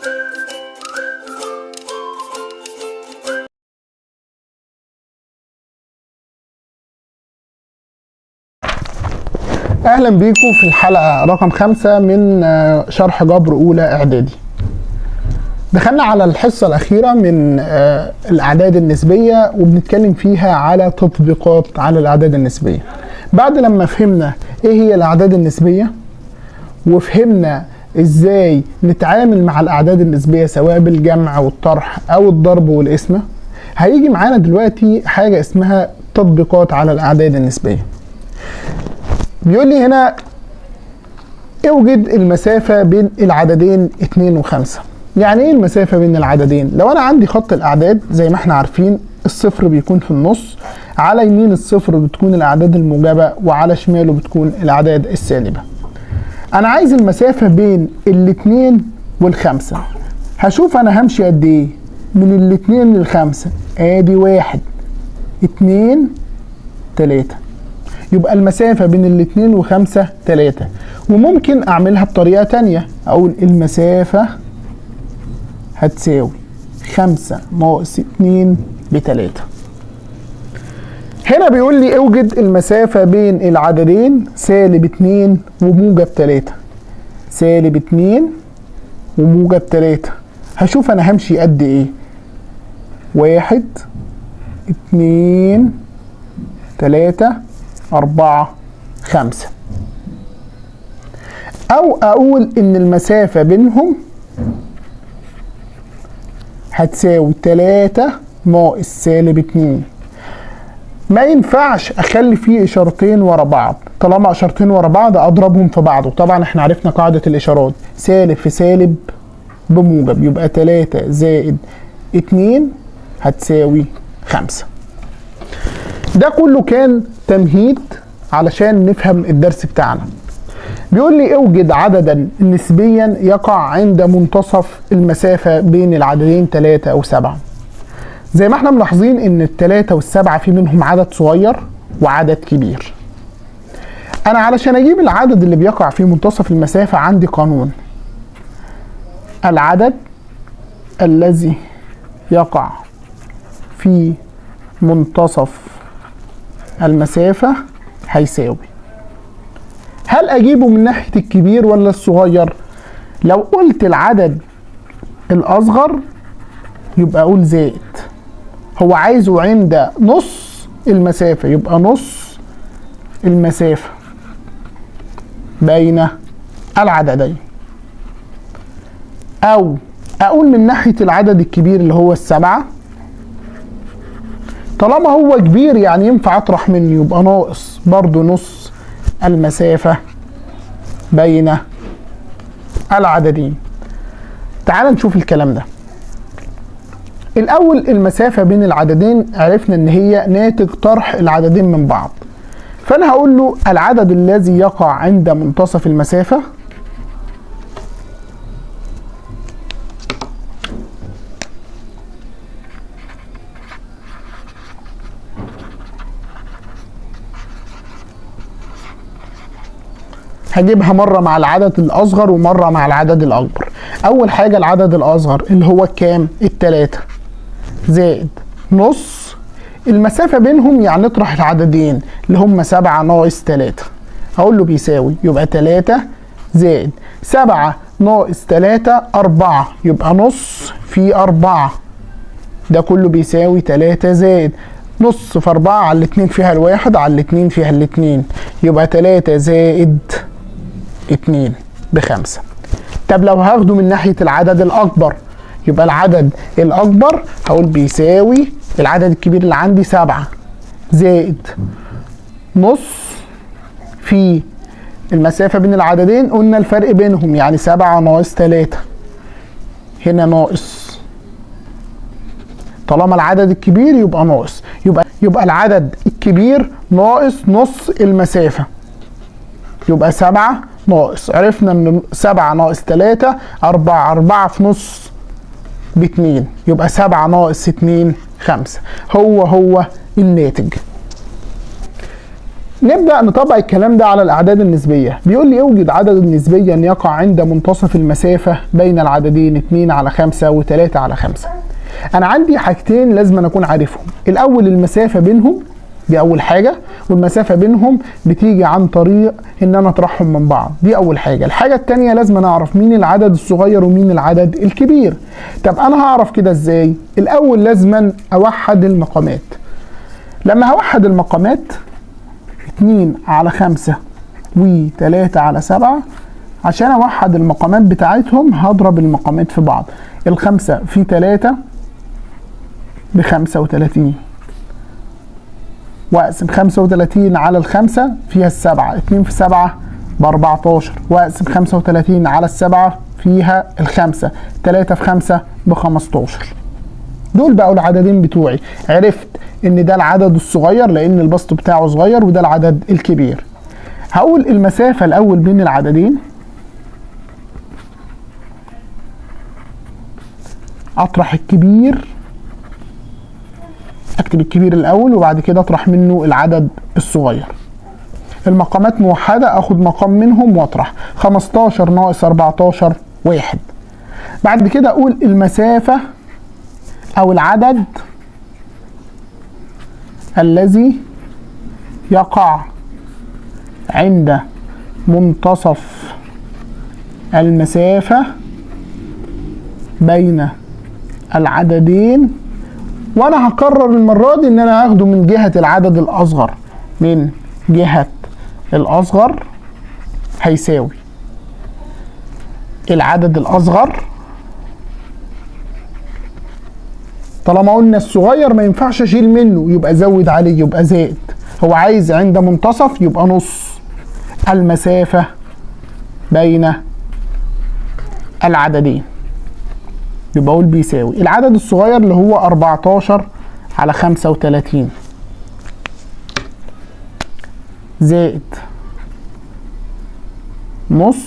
اهلا بيكم في الحلقة رقم 5 من شرح جبر اولى اعدادي. دخلنا على الحصة الاخيرة من الاعداد النسبية، وبنتكلم فيها على تطبيقات على الاعداد النسبية. بعد لما فهمنا ايه هي الاعداد النسبية وفهمنا ازاي نتعامل مع الاعداد النسبية سواء بالجمع والطرح او الضرب والقسمة، هيجي معانا دلوقتي حاجة اسمها تطبيقات على الاعداد النسبية. بيقول لي هنا اوجد المسافة بين العددين 2 و5. يعني ايه المسافة بين العددين؟ لو انا عندي خط الاعداد زي ما احنا عارفين، الصفر بيكون في النص، على يمين الصفر بتكون الاعداد الموجبة وعلى شماله بتكون الاعداد السالبة. انا عايز المسافة بين الاتنين والخمسة. هشوف انا همشي قد ايه من الاتنين للخمسة. ادي 1 2 3، يبقى المسافة بين الاتنين وخمسة 3. وممكن اعملها بطريقة تانية، اقول المسافة هتساوي 5 ناقص 2 ب3. هنا بيقول لي اوجد المسافة بين العددين سالب 2 وموجب 3. سالب 2 وموجب 3، هشوف انا همشي قد ايه. 1 2 3 4 5. او اقول ان المسافة بينهم هتساوي 3 ناقص سالب 2. ما ينفعش اخلي فيه اشارتين ورا بعض، طالما اشارتين ورا بعض اضربهم في بعض، وطبعا احنا عرفنا قاعدة الاشارات، سالب في سالب بموجب، يبقى 3 زائد 2 هتساوي 5. ده كله كان تمهيد علشان نفهم الدرس بتاعنا. بيقول لي اوجد عددا نسبيا يقع عند منتصف المسافة بين العددين 3 و7. زي ما احنا ملاحظين ان 3 وال7 في منهم عدد صغير وعدد كبير. انا علشان اجيب العدد اللي بيقع في منتصف المسافة عندي قانون: العدد الذي يقع في منتصف المسافة هيساوي. هل اجيبه من ناحية الكبير ولا الصغير؟ لو قلت العدد الاصغر يبقى اقول زائد، هو عايزه عند نص المسافة يبقى نص المسافة بين العددين. او اقول من ناحية العدد الكبير اللي هو 7، طالما هو كبير يعني ينفع اطرح منه، يبقى ناقص برضو نص المسافة بين العددين. تعال نشوف الكلام ده. الأول المسافة بين العددين عرفنا إن هي ناتج طرح العددين من بعض، فأنا هقول له العدد الذي يقع عند منتصف المسافة هجيبها مرة مع العدد الأصغر ومرة مع العدد الأكبر. أول حاجة العدد الأصغر اللي هو كام؟ 3 زائد نص المسافة بينهم، يعني نطرح العددين اللي هم 7 ناقص 3، هقول له بيساوي، يبقى 3 زائد 7 ناقص 3 4، يبقى نص في 4، ده كله بيساوي 3 زائد نص في 4 على الاتنين فيها الواحد على الاتنين فيها الاتنين، يبقى 3 زائد 2 ب5. طب لو هاخده من ناحية العدد الأكبر، يبقى العدد الأكبر هقول بيساوي العدد الكبير اللي عندي 7 زائد نص في المسافة بين العددين، قلنا الفرق بينهم يعني 7 ناقص 3، هنا ناقص، طالما العدد الكبير يبقى ناقص، يبقى العدد الكبير ناقص نص المسافة، يبقى 7 ناقص، عرفنا ان 7 ناقص 3 4، 4 في نص ب2، يبقى 7 ناقص 2 5، هو الناتج. نبدأ نطبق الكلام ده على الأعداد النسبية. بيقول لي اوجد عدد نسبيا يقع عند منتصف المسافة بين العددين 2 على 5 و3 على 5. أنا عندي حاجتين لازم أنا أكون عارفهم. الأول المسافة بينهم، دي أول حاجة، والمسافة بينهم بتيجي عن طريق إن أنا أطرحهم من بعض، دي أول حاجة. الحاجة التانية لازم أنا أعرف مين العدد الصغير ومين العدد الكبير. طب أنا هعرف كده إزاي؟ الأول لازم أوحد المقامات. لما هوحد المقامات 2 على 5 و3 على 7، عشان أوحد المقامات بتاعتهم هضرب المقامات في بعض. الخمسة في 3 ب35، واقسم 35 على الخمسة فيها السبعة، 2 في 7 ب14، واقسم 35 على السبعة فيها الخمسة، 3 في 5 ب15. دول بقوا العددين بتوعي. عرفت ان ده العدد الصغير لان البسط بتاعه صغير، وده العدد الكبير. هقول المسافة الاول بين العددين، اطرح الكبير، اكتب الكبير الاول وبعد كده اطرح منه العدد الصغير. المقامات موحدة، اخد مقام منهم واطرح. 15 ناقص 14 1. بعد كده اقول المسافة او العدد الذي يقع عند منتصف المسافة بين العددين، وانا هكرر المرة دي ان انا هاخده من جهة العدد الاصغر، من جهة الاصغر هيساوي العدد الاصغر. طالما قلنا الصغير ما ينفعش اشيل منه، يبقى زود عليه، يبقى زائد. هو عايز عند منتصف يبقى نص المسافة بين العددين، يبقى اقول بيساوي العدد الصغير اللي هو 14 على 35 زائد نص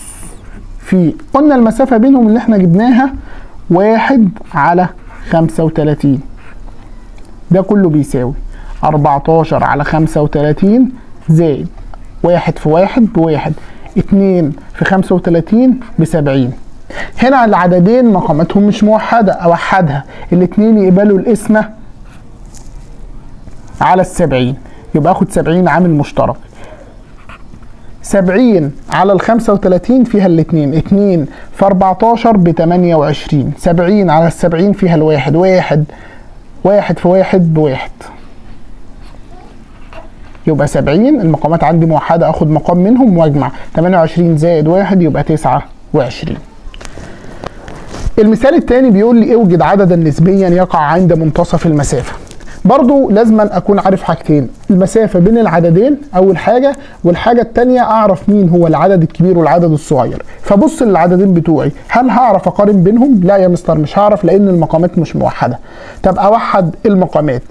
في، قلنا المسافة بينهم اللي احنا جبناها 1 على 35، ده كله بيساوي 14 على 35 زائد 1 في 1 ب1، 2 في 35 ب70. هنا العددين مقاماتهم مش موحدة، أوحدها، الاتنين يقبلوا القسمة على 70، يبقى اخد 70 عامل مشترك. 70 على 35 فيها الاتنين، 2 في 14 ب28، 70 على 70 فيها الواحد، واحد واحد في واحد بواحد، يبقى 70. المقامات عندي موحدة، اخد مقام منهم واجمع، 28 زائد 1 يبقى 29. المثال الثاني بيقول لي اوجد عددا نسبيا يقع عند منتصف المسافة. برضو لازم اكون عارف حاجتين، المسافة بين العددين اول حاجة، والحاجة التانية اعرف مين هو العدد الكبير والعدد الصغير. فبص للعددين بتوعي، هل هعرف اقارن بينهم؟ لا يا مستر مش هعرف لان المقامات مش موحدة. طب اوحد المقامات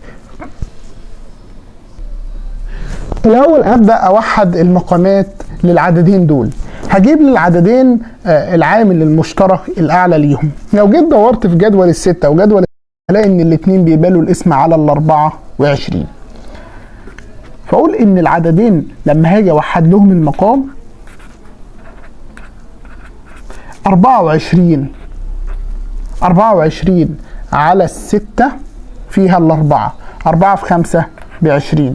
الاول، ابدا اوحد المقامات للعددين دول. هجيب للعددين العامل المشترك الاعلى ليهم. لو جيت دورت في جدول الستة وجدول هلاقي ان الاتنين بيقبلوا القسمة على 24. فاقول ان العددين لما هاجي اوحد لهم المقام 24 على 6 فيها الأربعة، 4 في 5 ب20،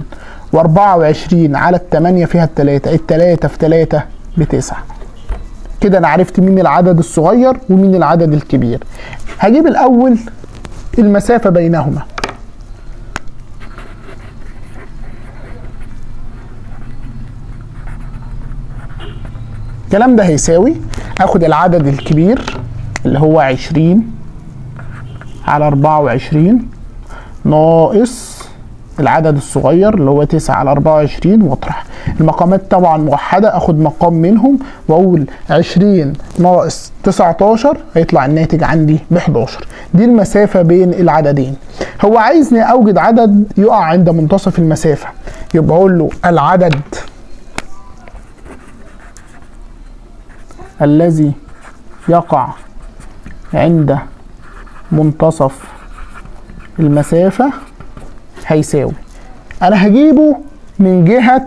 و24 على 8 فيها التلاتة، التلاتة في 3 ب9. كده انا عرفت مين العدد الصغير ومين العدد الكبير. هجيب الاول المسافة بينهما. الكلام ده هيساوي، اخد العدد الكبير اللي هو 20 على 24 ناقص العدد الصغير اللي هو 9 على 24 واطرح. المقامات طبعا موحدة، اخد مقام منهم واقول 20 ناقص 19 هيطلع الناتج عندي ب 11. دي المسافة بين العددين. هو عايزني اوجد عدد يقع عند منتصف المسافة، يبقى اقول له العدد الذي يقع عند منتصف المسافة هيساوي، انا هجيبه من جهة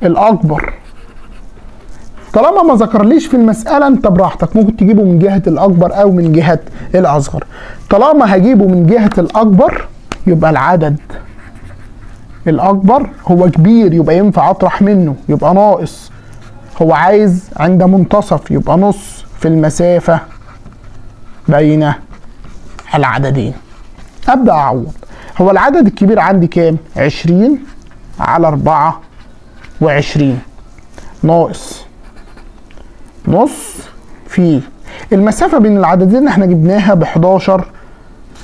الاكبر. طالما ما ذكرليش في المسألة انت براحتك، ممكن تجيبه من جهة الاكبر او من جهة الاصغر. طالما هجيبه من جهة الاكبر يبقى العدد الاكبر هو كبير، يبقى ينفع اطرح منه، يبقى ناقص. هو عايز عند منتصف، يبقى نص في المسافة بين العددين. ابدأ اعوض. هو العدد الكبير عندي كام؟ 20 على 24 ناقص نص في المسافة بين العددين اللي احنا جبناها ب 11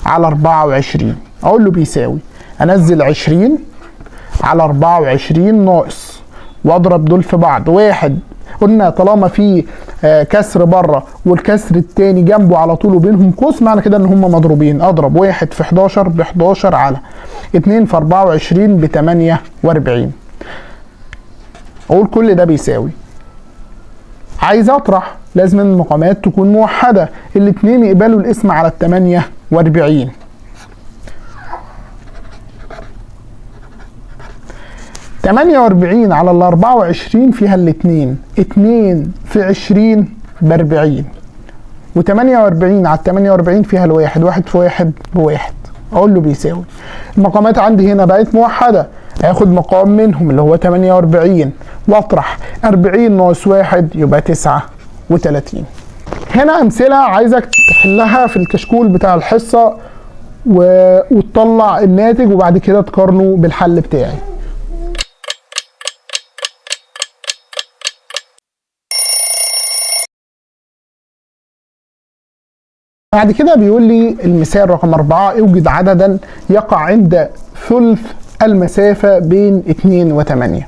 على 24. اقول له بيساوي، انزل 20 على 24 ناقص، واضرب دول في بعض. واحد قلنا طالما في كسر بره والكسر التاني جنبه على طول وبينهم قوس، معنى كده ان هم مضروبين. اضرب 1 في 11 ب 11 على 2 في 24 ب 48. اقول كل ده بيساوي، عايز اطرح لازم المقامات تكون موحدة، الاتنين يقبلوا القسم على ال 48. 48 على ال 24 فيها الاتنين، 2 في 20 ب 40، و48 على 48 فيها الواحد، 1 في 1 بواحد. اقول له بيساوي، المقامات عندي هنا بقت موحدة، هاخد مقام منهم اللي هو 48 واطرح 40 ناقص 1 يبقى 39. هنا امثلة عايزك تحلها في الكشكول بتاع الحصة وتطلع الناتج وبعد كده تقارنه بالحل بتاعي. بعد كده بيقول لي المثال رقم 4، اوجد عددا يقع عند ثلث المسافة بين 2 و8.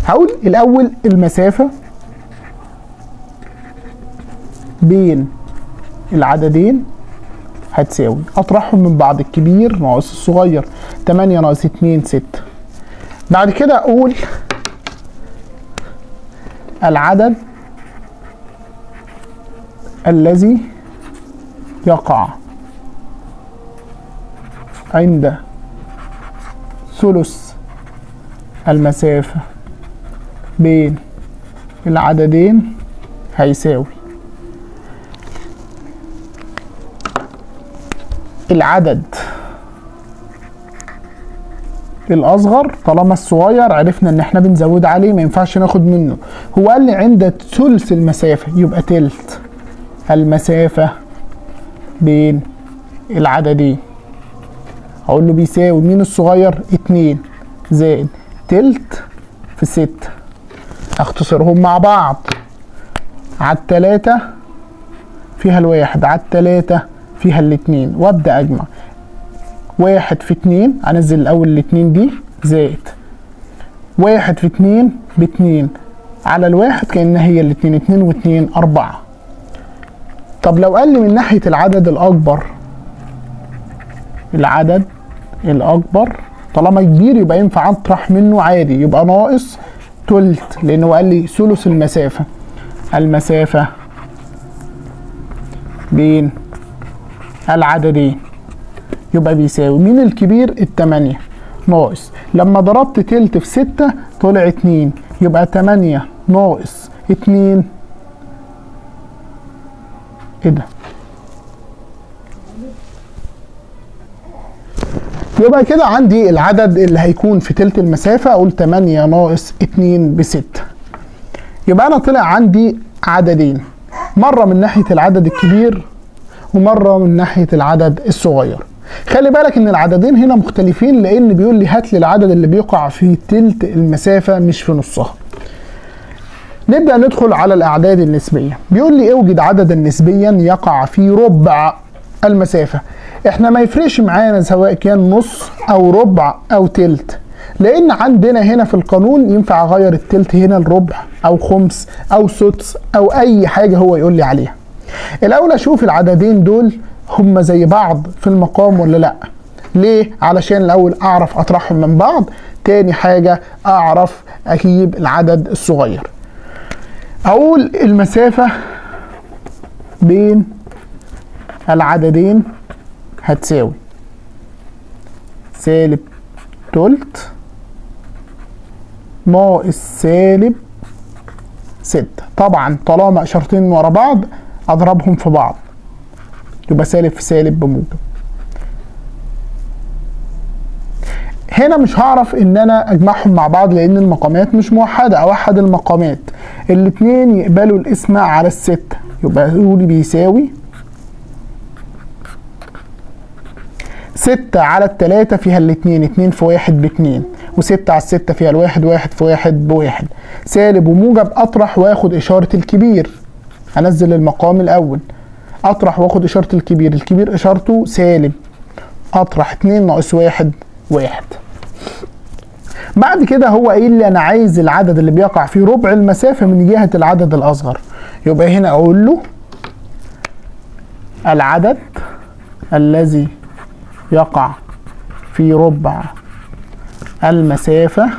هقول الأول المسافة بين العددين هتساوي، أطرحهم من بعض، الكبير ناقص الصغير، 8 ناقص 2 6. بعد كده أقول العدد الذي يقع عند ثلث المسافة بين العددين هيساوي العدد الأصغر، طالما الصغير عرفنا إن إحنا بنزود عليه ما ينفعش ناخد منه، هو قال لي عند ثلث المسافة يبقى تلت المسافة بين العددين. هقول له بيساوي مين الصغير؟ 2 زائد تلت في 6، اختصرهم مع بعض، على 3 فيها الواحد، على 3 فيها الاتنين، وابدأ اجمع 1 في 2، انزل الاول الاتنين دي زائد 1 في 2 ب2 على الواحد كأنها هي الاتنين، 2 و2 4. طب لو قال لي من ناحية العدد الأكبر، العدد الأكبر طالما كبير يبقى ينفع أطرح منه عادي، يبقى ناقص تلت، لأنه قال لي ثلث المسافة، المسافة بين العددين يبقى بيساوي مين الكبير؟ 8 ناقص، لما ضربت تلت في 6 طلع 2، يبقى 8 ناقص 2. ايه ده؟ يبقى كده عندي العدد اللي هيكون في تلت المسافة، اقول 8 ناقص 2 ب6. يبقى انا طلع عندي عددين، مرة من ناحية العدد الكبير ومرة من ناحية العدد الصغير. خلي بالك ان العددين هنا مختلفين، لان بيقول لي هات لي العدد اللي بيقع في تلت المسافة مش في نصها. نبدأ ندخل على الأعداد النسبية. بيقول لي اوجد عددا نسبيا يقع في ربع المسافة. احنا ما يفرقش معانا سواء كان نص أو ربع أو تلت، لأن عندنا هنا في القانون ينفع أغير التلت هنا لربع أو خمس أو سدس أو أي حاجة هو يقول لي عليها. الأول أشوف العددين دول هما زي بعض في المقام ولا لأ. ليه؟ علشان الأول أعرف أطرحهم من بعض، تاني حاجة أعرف أجيب العدد الصغير. أقول المسافة بين العددين هتساوي سالب تلت ناقص سالب 6. طبعا طالما اشارتين ورا بعض اضربهم في بعض، يبقى سالب في سالب بموجب. هنا مش هعرف ان انا اجمعهم مع بعض لان المقامات مش موحدة، اوحد المقامات، الاتنين يقبلوا القسمة على الستة، يبقى قولي بيساوي 6 على 3 فيها الاتنين، 2 في 1 ب2، و6 على 6 فيها الواحد، 1 في 1 ب1. سالب وموجب اطرح واخد اشارة الكبير، هنزل المقام الاول، اطرح واخد اشارة الكبير، الكبير اشارته سالب، اطرح 2 ناقص 1 1. بعد كده هو ايه اللي انا عايز؟ العدد اللي بيقع في ربع المسافة من جهة العدد الاصغر، يبقى هنا اقول له العدد الذي يقع في ربع المسافة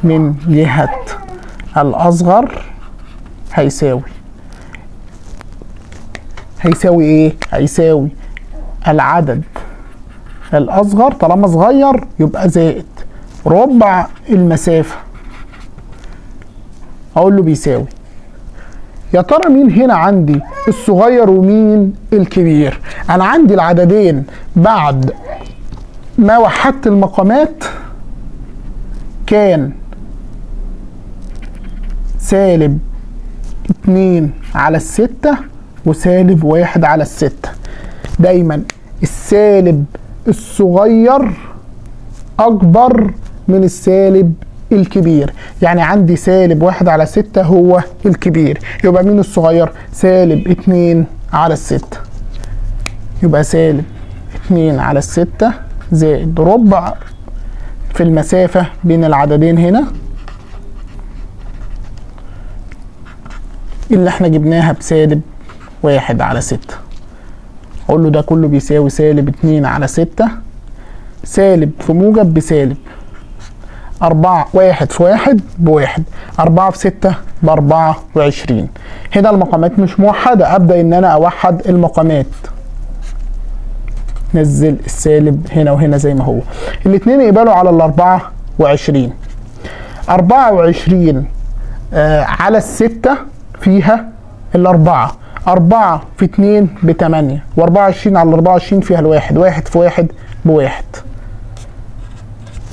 من جهة الأصغر هيساوي ايه؟ هيساوي العدد الأصغر طالما صغير يبقى زائد ربع المسافة، أقول له بيساوي. يا ترى مين هنا عندي الصغير ومين الكبير؟ أنا عندي العددين بعد ما وحدت المقامات كان سالب 2 على 6 وسالب 1 على 6. دايما السالب الصغير أكبر من السالب الكبير، يعني عندي سالب 1 على 6 هو الكبير، يبقى مين الصغير؟ سالب 2 على 6، يبقى سالب 2 على 6 زائد ربع في المسافة بين العددين هنا اللي احنا جبناها بسالب 1 على 6. اقول له ده كله بيساوي سالب 2 على 6، سالب في موجب بسالب، 4 1 في 1 ب1، 4 في 6 ب24. هنا المقامات مش موحدة، أبدأ إن أنا أوحد المقامات، نزل السالب هنا وهنا زي ما هو، الاتنين يقبلوا على 24. 24 على 6 فيها 4، 4 في 2 ب8، و24 على 24 فيها 1، 1 في 1 ب1.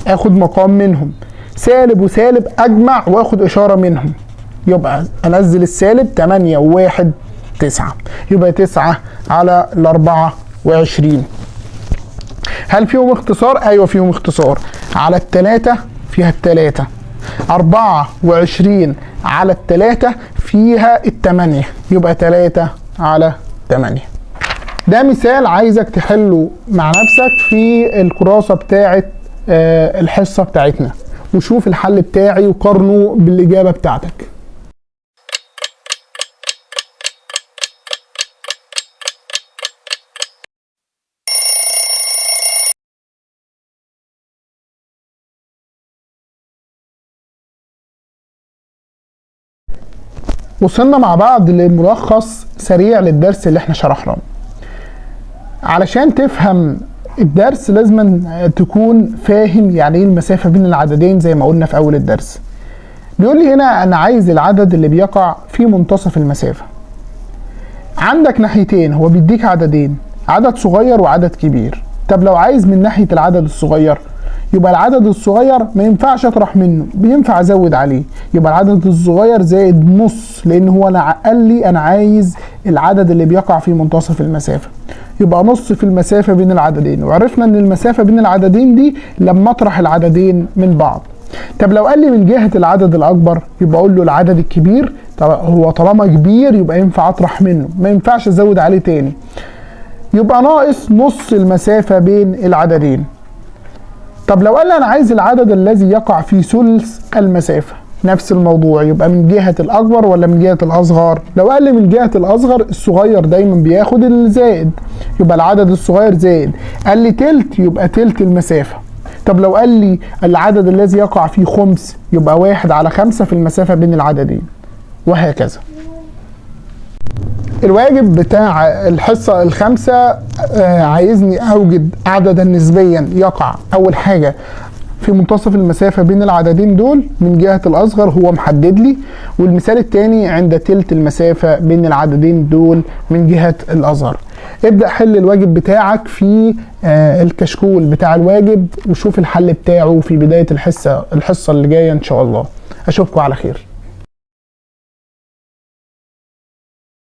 اخد مقام منهم سالب وسالب، اجمع واخد اشارة منهم، يبقى انزل السالب 8 و1 9، يبقى 9 على 24. هل فيهم اختصار؟ ايوه فيهم اختصار، على 3 فيها 3، 24 على 3 فيها 8، يبقى 3 على 8. ده مثال عايزك تحله مع نفسك في الكراسة بتاعت الحصة بتاعتنا، وشوف الحل بتاعي وقارنه بالإجابة بتاعتك. وصلنا مع بعض لملخص سريع للدرس اللي احنا شرحناه. علشان تفهم الدرس لازم تكون فاهم يعني ايه المسافة بين العددين زي ما قلنا في اول الدرس. بيقول لي هنا انا عايز العدد اللي بيقع في منتصف المسافة. عندك ناحيتين، هو بيديك عددين، عدد صغير وعدد كبير. طب لو عايز من ناحية العدد الصغير، يبقى العدد الصغير ما ينفعش اطرح منه، بينفع ازود عليه، يبقى العدد الصغير زائد نص، لان هو انا قال لي انا عايز العدد اللي بيقع في منتصف المسافة، يبقى نص في المسافة بين العددين. وعرفنا ان المسافة بين العددين دي لما اطرح العددين من بعض. طب لو قال لي من جهة العدد الاكبر، يبقى اقول له العدد الكبير، طب هو طالما كبير يبقى ينفع اطرح منه، ما ينفعش ازود عليه تاني، يبقى ناقص نص المسافة بين العددين. طب لو قال لي انا عايز العدد الذي يقع في ثلث المسافة، نفس الموضوع، يبقى من جهة الأكبر ولا من جهة الأصغر؟ لو قال لي من جهة الأصغر، الصغير دايما بياخد الزائد، يبقى العدد الصغير زائد. قال لي تلت، يبقى تلت المسافة. طب لو قال لي العدد الذي يقع فيه خمس، يبقى 1 على 5 في المسافة بين العددين، وهكذا. الواجب بتاع الحصة الخامسة عايزني أوجد عددا نسبيا يقع أول حاجة في منتصف المسافة بين العددين دول من جهة الأصغر، هو محدد لي. والمثال التاني عند تلت المسافة بين العددين دول من جهة الأصغر. ابدأ حل الواجب بتاعك في الكشكول بتاع الواجب، وشوف الحل بتاعه في بداية الحصة اللي جاية إن شاء الله. أشوفكم على خير.